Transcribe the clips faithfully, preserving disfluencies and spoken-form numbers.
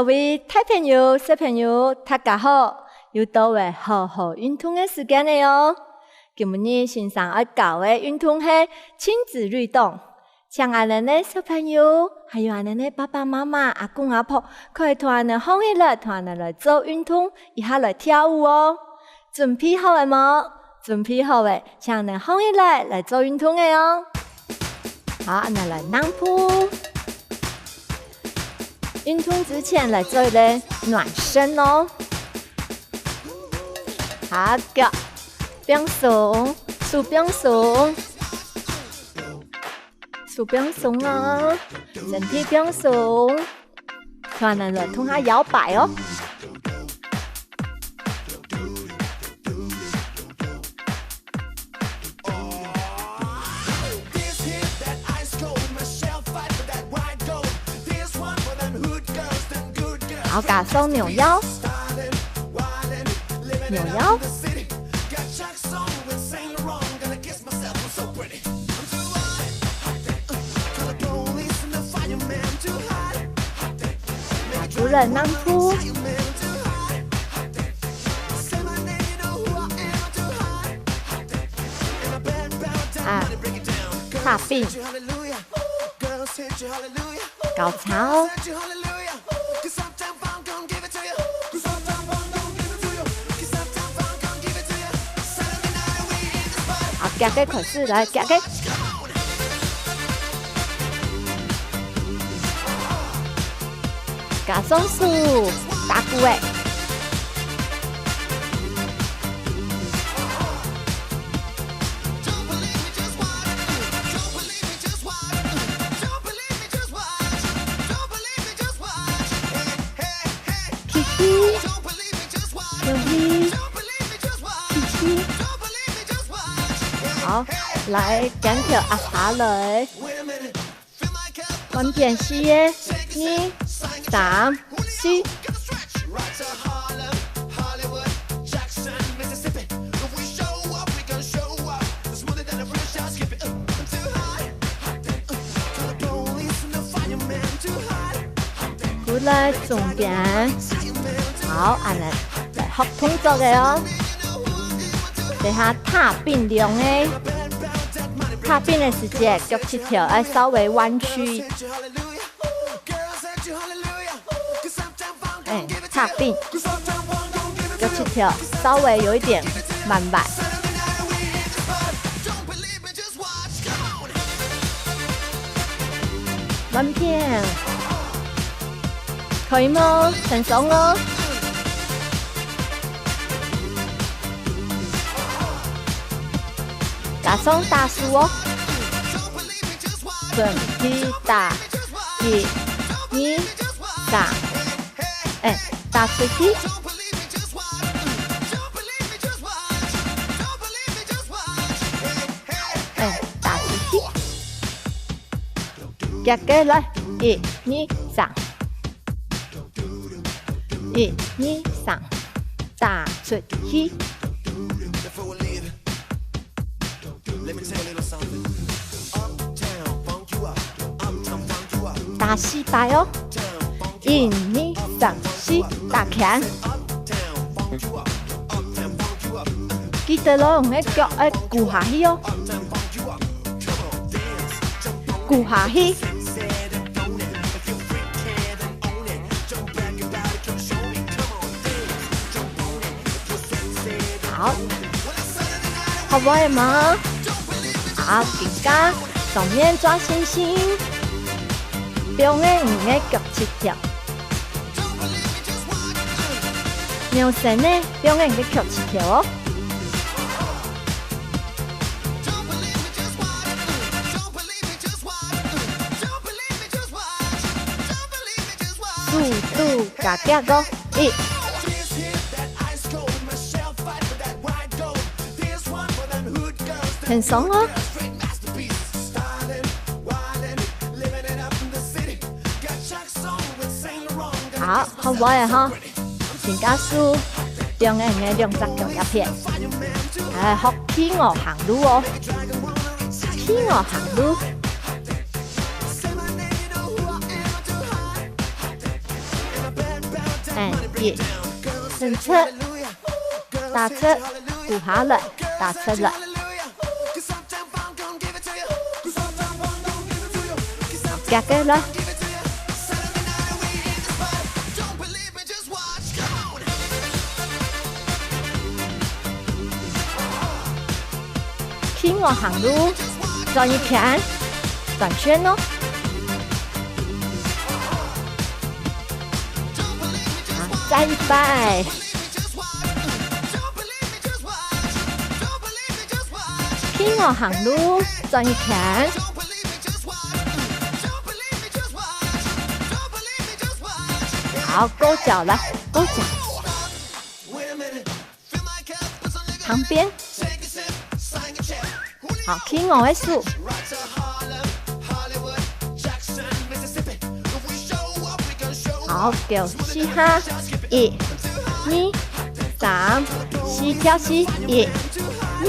各位大朋友、小朋友，大家好！又到了好好運動个時間了喲！今晡日先生愛教个運動係親子律動，請恁仔个小朋友，還有恁仔个爸爸媽媽、阿公阿婆，可以同恁仔䟘起來，同恁仔來做運動，一下來跳舞哦。準備好了無？準備好了，請恁仔䟘起來，來做運動个哦。好，恁仔來躪步。 運動之前來做一個暖身哦。下腳放鬆，手放鬆，手放鬆哦，身體放鬆，同恁仔來動下搖擺哦。 好，加上扭腰，扭腰。啊，除了躪步，啊，踏並，高潮。 好，遽个開始，來，遽个。加上手，打鼓仔。 起起，用力，起起。好，來，肩頭壓下來。換片四个，二、三、四。 過來中間。好，恁仔，來學動作个哦。這下踏並兩个，踏並个時節，腳膝頭愛稍微彎曲。 哎，踏並，腳膝頭稍微有一點彎彎。換片，可以無？輕鬆哦。加上打手哦。 準備打，一、二、三，哎，打出去。哎，打出去。遽个來，一、二、三。 一、二、三，打出去。打四擺哦！一、二、三、四，打拳。記得咯，你个腳愛跍下去哦。 跍下去。好，學會了無？好，今下雙面抓星星，放个你个腳膝頭。 扭身呢，放个你个腳膝頭哦。速度加遽哦，一。輕鬆哦。好，學會了吼。 請加速，放个你个兩隻腳這片，來學企鵝行路哦，企鵝行路。，and，一，伸直，打直，跍下來，打直來。好，夾个來。 企鵝行路，轉一圈，轉圈哦。啊，再一擺。企鵝行路，轉一圈。好，高腳來，高腳。 旁邊。好，企鵝个手。好，腳四下，一、二、三、四，跳四，一、二、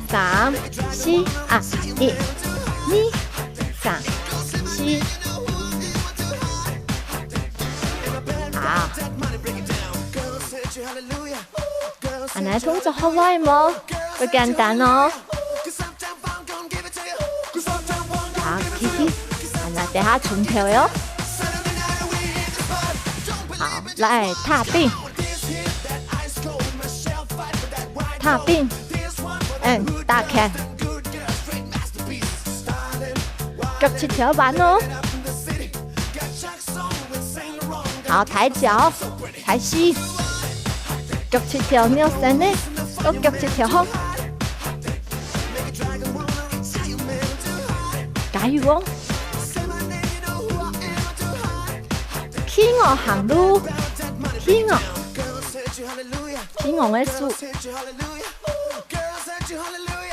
三、四，啊，一、二、三、四。好。 恁呢動作好來無？蓋簡單哦。好，繼續，恁呢等下重跳哦。好，來，踏冰。踏冰，嗯，打拳。腳直直彎哦。 好，抬腳，抬四，腳直直扭身呢，到腳直直好。加油哦！企鵝行路，企鵝，企鵝个手。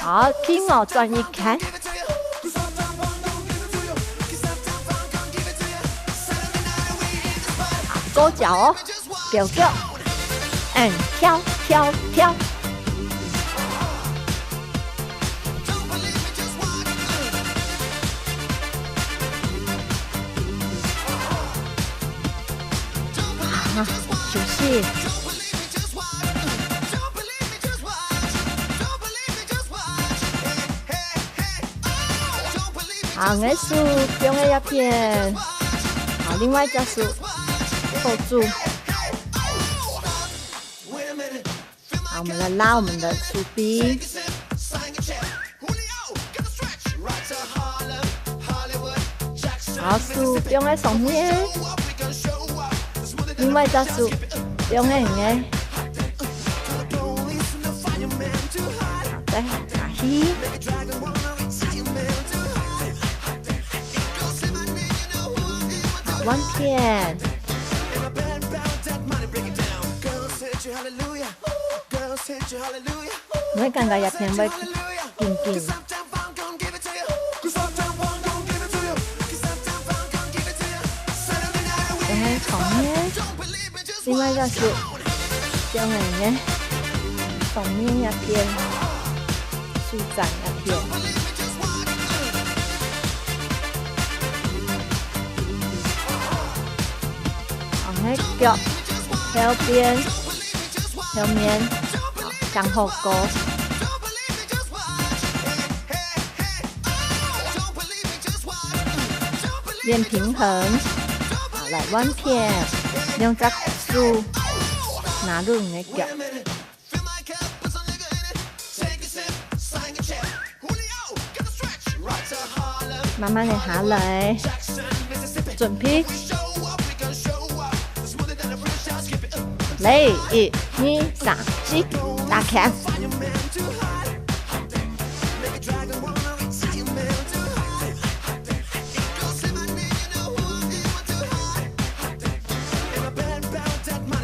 好，企鵝轉一圈。好，高腳哦，高腳。嗯，跳，跳，跳。啊，休息。 好，𠊎手放在這片，好，另外一隻手托住。好，我們來拉我們的手臂。 好，手放在上面，另外一隻手放在你个，好，再下去。好，換片。 你會感覺這片會緊緊。等下上面，另外一隻手，放在你个上面這片，手掌這片。 哦，該腳後邊，後面，好，向後勾。練平衡。好，來換片，兩隻手拿住你个腳。 慢慢地下來，準備。來，一、二、三、四，打拳。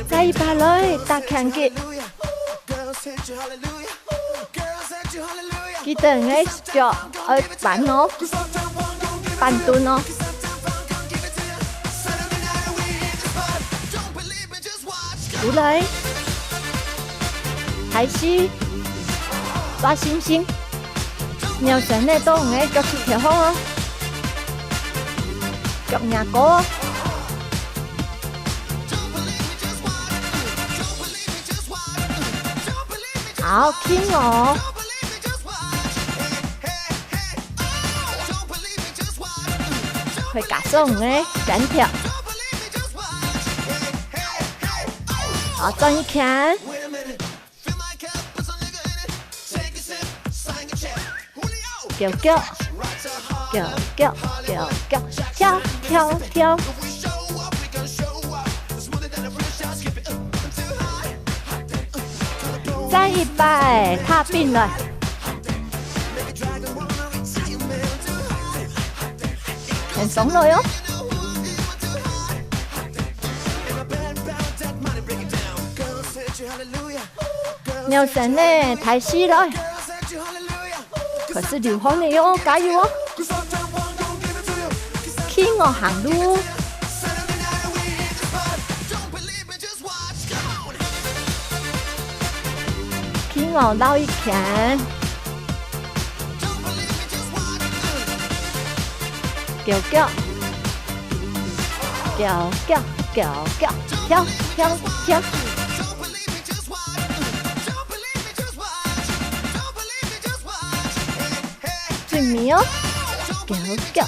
再一擺來，打拳擊。記得你个腳愛扳哦，扳蹲哦。 出來，開始，抓星星，扭身仔到你个腳趾頭項哦，腳若高哦。好，輕哦。會加上个粄條。好，轉一圈。 腳腳，腳腳，腳腳，跳跳跳。再一擺，踏平來。很鬆了喲。 扭身呢，抬起來。開始流汗了喲，加油哦！輕哦行路。輕哦繞一圈。腳腳。 腳腳，腳腳，跳跳跳。最尾哦，腳腳腳。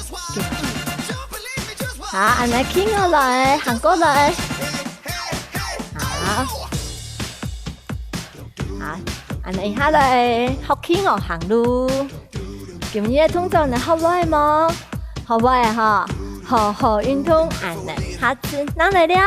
好，恁樣輕過來，行過來。好。 好，恁樣一下來學輕哦行路。今日个動作你學會無？學會吼，好好運動，恁樣下次再來尞。